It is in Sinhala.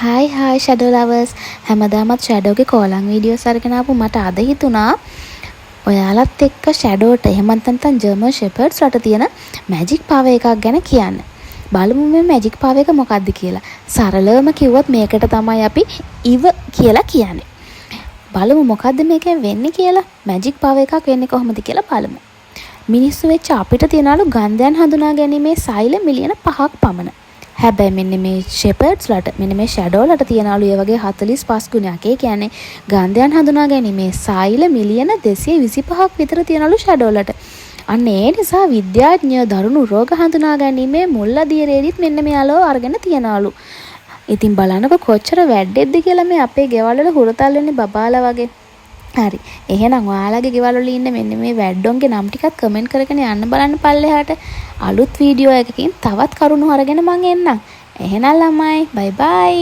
Hi hi shadow lovers. හැමදාමත් ෂැඩෝගේ කෝලං වීඩියෝස් අරගෙන ආපු මට අද හිතුණා ඔයාලත් එක්ක ෂැඩෝට, එහෙමත් නැත්නම් ජර්මන් ෂෙපර්ඩ්ස් ලට තියෙන මැජික් පවර් එකක් ගැන කියන්න. බලමු මේ මැජික් පවර් එක මොකක්ද කියලා. සරලවම කිව්වොත් මේකට තමයි අපි ඉව කියලා කියන්නේ. බලමු මොකද්ද මේකෙන් වෙන්නේ කියලා. මැජික් පවර් එකක් වෙන්නේ කොහොමද කියලා බලමු. මිනිස්සු වෙච්ච අපිට තියනලු ගන්ධයන් හඳුනා ගැනීමේ සෛල මිලියන 5ක් පමණ. හැබැයි මෙන්න මේ ෂෙපර්ඩ්ස්ලට, මෙන්න මේ ෂැඩෝලට තියනලු ඒ වගේ 45 ගුණයක්. ඒ කියන්නේ ගන්ධයන් හඳුනා ගැනීමේ සෛල මිලියන 225ක් විතර තියනලු ෂැඩෝලට. අන්න ඒ නිසා විද්‍යාඥයෝ දරුණු රෝග හඳුනා ගැනීමේ මුල් අදියරේදීත් මෙන්න මෙයාලව අරගෙන තියනලු. ඉතින් බලන්නකො කොච්චර වැඩෙද්ද කියලා මේ අපේ ගෙවල් වල හුරතල් වෙන්නේ බබාලා වගේ. හරි. එහෙනම් ඔයාලගේ ගෙවල් වල ඉන්න මෙන්න මේ වැඩ්ඩොන්ගේ නම් ටිකත් කමෙන්ට් කරගෙන යන්න බලන්න පල්ලෙහාට. අලුත් වීඩියෝ එකකින් තවත් කරුණු අරගෙන මං එන්නම්. එහෙනම් ළමයි, බයි බයි.